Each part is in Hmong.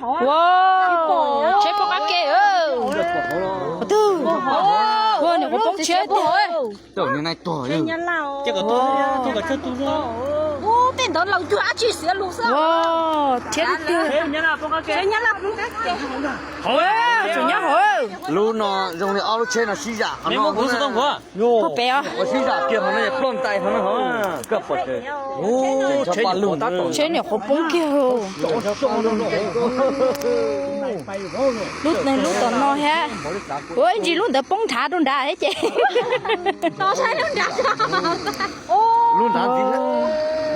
Ua, tsheb poob qab ke. Ua, niam qhuav poob tsheb tiag. Ua, thiab tiag. Tseem nyob hauv. Lub no zoo li ob lub tsheb no sib zam. Pog pem os. Sib zam kiag hauv no ploj ntais hauv no. Tsheb niam qhuav poob kiag. Lub, lub tom no thiab. Ua ib ntsis lub ntawd poob nrhav rau nrad thiab ces. Lub nrad ntxiv,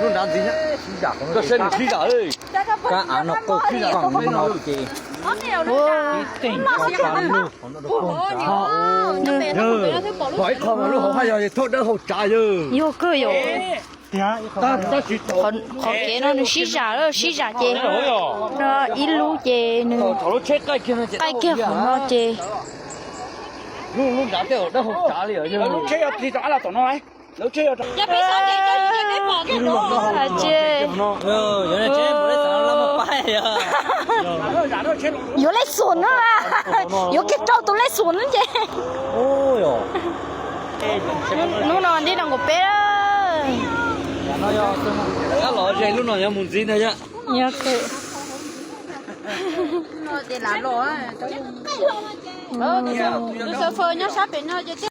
lub nrad ntxiv, sib zam, koj saib nws sib zam. Kab av no qw koom no ces. Pom ib qho mas lub hauv haj yog thauj dawb hauv tsav yog. Yog kawg yom. Qhov kev no nws sib zam, sib zam ces ib lub ces nws qaij kiag qhov no ces. Yuav lej xus na, yuav kiag rau tus lej xus na ces. Hnub no ntej no nkaus peb. Lub no yog mus ntxiv no. Nws xav fawm nyob sab pem no ces.